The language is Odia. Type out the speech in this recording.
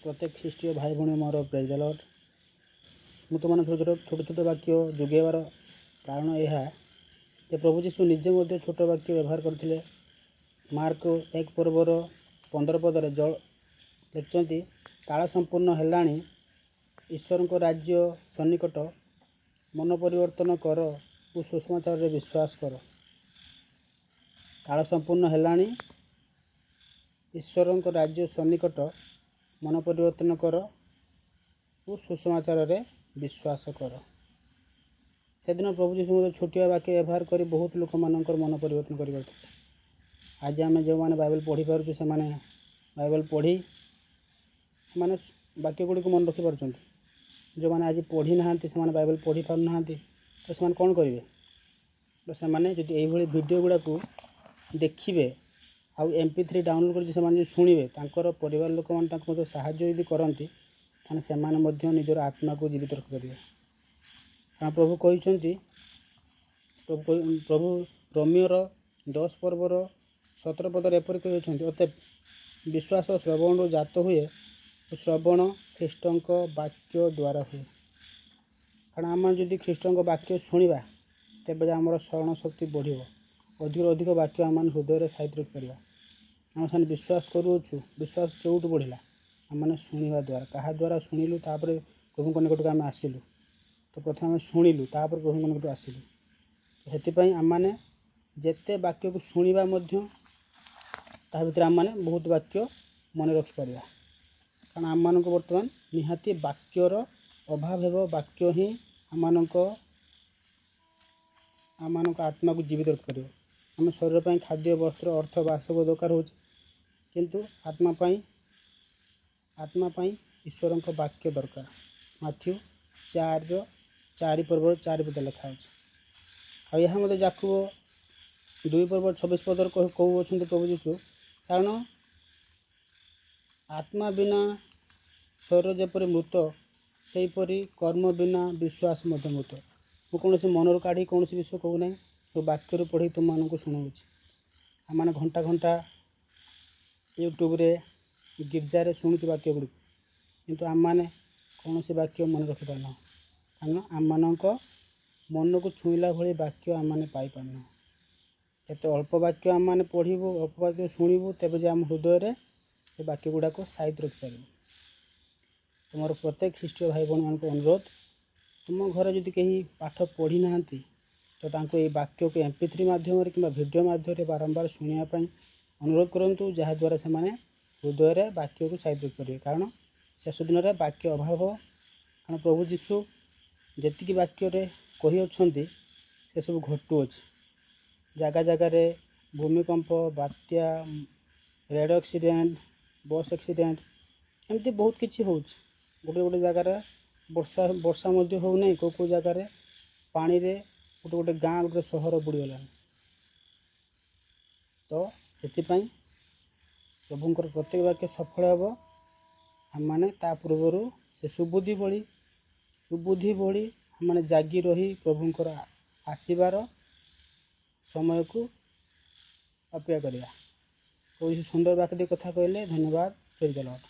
ପ୍ରତ୍ୟେକ ଖ୍ରୀଷ୍ଟୀୟ ଭାଇ ଭଉଣୀ ମୋର ପ୍ରେଜ୍ ଦ ଲର୍ଡ଼। ମୁଁ ତୁମମାନଙ୍କୁ ଛୋଟ ଛୋଟ ଛୋଟ ଛୋଟ ବାକ୍ୟ ଯୋଗାଇବାର କାରଣ ଏହା ଯେ ପ୍ରଭୁ ଯୀଶୁ ନିଜେ ମଧ୍ୟ ଛୋଟ ବାକ୍ୟ ବ୍ୟବହାର କରିଥିଲେ। ମାର୍କ 1 ପର୍ବର 15 ପଦରେ ଲେଖିଛନ୍ତି, କାଳ ସମ୍ପୂର୍ଣ୍ଣ ହେଲାଣି, ଈଶ୍ୱରଙ୍କ ରାଜ୍ୟ ସନ୍ନିକଟ, ମନ ପରିବର୍ତ୍ତନ କର ଓ ସୁସମାଚାରରେ ବିଶ୍ୱାସ କର। କାଳ ସମ୍ପୂର୍ଣ୍ଣ ହେଲାଣି, ଈଶ୍ୱରଙ୍କ ରାଜ୍ୟ ସନ୍ନିକଟ, ମନ ପରିବର୍ତ୍ତନ କର ଓ ସୁସମାଚାରରେ ବିଶ୍ୱାସ କର। ସେଦିନ ପ୍ରଭୁ ଯୀଶୁ ମଧ୍ୟ ଛୋଟିଆ ବାକ୍ୟ ବ୍ୟବହାର କରି ବହୁତ ଲୋକମାନଙ୍କର ମନ ପରିବର୍ତ୍ତନ କରିପାରିଥିଲେ। ଆଜି ଆମେ ଯେଉଁମାନେ ବାଇବେଲ ପଢ଼ିପାରୁଛୁ, ସେମାନେ ବାଇବେଲ ପଢ଼ି ସେମାନେ ବାକ୍ୟ ଗୁଡ଼ିକୁ ମନେ ରଖିପାରୁଛନ୍ତି। ଯେଉଁମାନେ ଆଜି ପଢ଼ି ନାହାନ୍ତି, ସେମାନେ ବାଇବେଲ ପଢ଼ି ପାରୁନାହାନ୍ତି, ତ ସେମାନେ କ'ଣ କରିବେ? ତ ସେମାନେ ଯଦି ଏଇଭଳି ଭିଡ଼ିଓ ଗୁଡ଼ାକୁ ଦେଖିବେ ଆଉ MP3 download କରିକି ସେମାନେ ଯଦି ଶୁଣିବେ, ତାଙ୍କର ପରିବାର ଲୋକମାନେ ତାଙ୍କୁ ମଧ୍ୟ ସାହାଯ୍ୟ ଯଦି କରନ୍ତି, ତାହେଲେ ସେମାନେ ମଧ୍ୟ ନିଜର ଆତ୍ମାକୁ ଜୀବିତ ରଖିପାରିବେ। କାରଣ ପ୍ରଭୁ କହିଛନ୍ତି, ପ୍ରଭୁ ରୋମୀୟର 10 ପର୍ବର 17 ପଦରେ ଏପରି କହିଛନ୍ତି, ଅତଏବ ବିଶ୍ୱାସ ଶ୍ରବଣରୁ ଜାତ ହୁଏ ଓ ଶ୍ରବଣ ଖ୍ରୀଷ୍ଟଙ୍କ ବାକ୍ୟ ଦ୍ୱାରା ହୁଏ। କାରଣ ଆମେ ଯଦି ଖ୍ରୀଷ୍ଟଙ୍କ ବାକ୍ୟ ଶୁଣିବା, ତେବେ ଆମର ସ୍ମରଣ ଶକ୍ତି ବଢ଼ିବ, ଅଧିକରୁ ଅଧିକ ବାକ୍ୟ ଆମମାନେ ହୃଦୟରେ ସାଇତି ରଖିପାରିବା। ଆମେ ସେମାନେ ବିଶ୍ୱାସ କରୁଅଛୁ, ବିଶ୍ୱାସ କେଉଁଠୁ ବଢ଼ିଲା? ଆମମାନେ ଶୁଣିବା ଦ୍ୱାରା। କାହା ଦ୍ୱାରା ଶୁଣିଲୁ, ତାପରେ ପ୍ରଭୁଙ୍କ ନିକଟକୁ ଆମେ ଆସିଲୁ। ତ ପ୍ରଥମେ ଆମେ ଶୁଣିଲୁ, ତାପରେ ପ୍ରଭୁଙ୍କ ନିକଟକୁ ଆସିଲୁ। ସେଥିପାଇଁ ଆମମାନେ ଯେତେ ବାକ୍ୟକୁ ଶୁଣିବା ମଧ୍ୟ ତା ଭିତରେ ଆମମାନେ ବହୁତ ବାକ୍ୟ ମନେ ରଖିପାରିବା। କାରଣ ଆମମାନଙ୍କୁ ବର୍ତ୍ତମାନ ନିହାତି ବାକ୍ୟର ଅଭାବ ହେବ। ବାକ୍ୟ ହିଁ ଆମମାନଙ୍କ ଆତ୍ମାକୁ ଜୀବିତ ରଖିପାରିବ। ଆମ ଶରୀର ପାଇଁ ଖାଦ୍ୟ, ବସ୍ତ୍ର, ଅର୍ଥ, ବାସଗୃହ ଦରକାର ହେଉଛି, କିନ୍ତୁ ଆତ୍ମା ପାଇଁ ଈଶ୍ୱରଙ୍କ ବାକ୍ୟ ଦରକାର। ମାଥ୍ୟୁ 4ର 4 ପର୍ବର 4 ପଦ ଲେଖା ଅଛି। ଆଉ ଏହା ମଧ୍ୟ ଯାକୁବ 2 ପର୍ବ 26 ପଦରେ କହୁଅଛନ୍ତି ପ୍ରଭୁ ଯୀଶୁ, କାରଣ ଆତ୍ମା ବିନା ଶରୀର ଯେପରି ମୃତ, ସେହିପରି କର୍ମ ବିନା ବିଶ୍ୱାସ ମଧ୍ୟ ମୃତ। ମୁଁ କୌଣସି ମନରୁ କାଢ଼ି କୌଣସି ବିଷୟ କହୁନାହିଁ, ମୁଁ ବାକ୍ୟରୁ ପଢ଼ି ତୁମମାନଙ୍କୁ ଶୁଣାଉଛି। ଆମମାନେ ଘଣ୍ଟା ଘଣ୍ଟା ୟୁଟ୍ୟୁବରେ, ଗିର୍ଜାରେ ଶୁଣୁଛୁ ବାକ୍ୟ ଗୁଡ଼ିକୁ, କିନ୍ତୁ ଆମମାନେ କୌଣସି ବାକ୍ୟ ମନେ ରଖିପାରୁନାହୁଁ। କାରଣ ଆମମାନଙ୍କ ମନକୁ ଛୁଇଁଲା ଭଳି ବାକ୍ୟ ଆମମାନେ ପାଇପାରୁନାହୁଁ। ଯେତେ ଅଳ୍ପ ବାକ୍ୟ ଆମମାନେ ପଢ଼ିବୁ, ଅଳ୍ପ ବାକ୍ୟ ଶୁଣିବୁ, ତେବେ ଯେ ଆମ ହୃଦୟରେ ସେ ବାକ୍ୟ ଗୁଡ଼ାକ ସାଇତି ରଖିପାରିବୁ। ତୁମର ପ୍ରତ୍ୟେକ ଖ୍ରୀଷ୍ଟୀୟ ଭାଇ ଭଉଣୀମାନଙ୍କୁ ଅନୁରୋଧ, ତୁମ ଘରେ ଯଦି କେହି ପାଠ ପଢ଼ି ନାହାନ୍ତି, ତ ତାଙ୍କୁ ଏଇ ବାକ୍ୟକୁ MP3 ମାଧ୍ୟମରେ କିମ୍ବା ଭିଡ଼ିଓ ମାଧ୍ୟମରେ ବାରମ୍ବାର ଶୁଣିବା ପାଇଁ ଅନୁରୋଧ କରନ୍ତୁ, ଯାହାଦ୍ୱାରା ସେମାନେ ହୃଦୟରେ ବାକ୍ୟକୁ ସାଇତି ରଖିପାରିବେ। କାରଣ ଶେଷ ଦିନରେ ବାକ୍ୟ ଅଭାବ। କାରଣ ପ୍ରଭୁ ଯୀଶୁ ଯେତିକି ବାକ୍ୟରେ କହିଅଛନ୍ତି, ସେସବୁ ଘଟୁଅଛି। ଜାଗା ଜାଗାରେ ଭୂମିକମ୍ପ, ବାତ୍ୟା, ରେଡ଼ ଆକ୍ସିଡେଣ୍ଟ, ବସ୍ ଆକ୍ସିଡେଣ୍ଟ, ଏମିତି ବହୁତ କିଛି ହେଉଛି। ଗୋଟେ ଗୋଟେ ଜାଗାରେ ବର୍ଷା ମଧ୍ୟ ହେଉନାହିଁ। କେଉଁ କେଉଁ ଜାଗାରେ ପାଣିରେ ଗୋଟେ ଗୋଟେ ଗାଁ, ଗୋଟେ ସହର ବୁଡ଼ିଗଲାଣି। ତ ସେଥିପାଇଁ ପ୍ରଭୁଙ୍କର ପ୍ରତ୍ୟେକ ବାକ୍ୟ ସଫଳ ହେବ। ଆମମାନେ ତା ପୂର୍ବରୁ ସେ ସୁବୁଦ୍ଧି ଭଳି ଆମମାନେ ଜାଗି ରହି ପ୍ରଭୁଙ୍କର ଆସିବାର ସମୟକୁ ଅପେକ୍ଷା କରିବା। କୌଣସି ସୁନ୍ଦର ବାକ୍ୟ ଦେଇ କଥା କହିଲେ। ଧନ୍ୟବାଦ। Praise the Lord.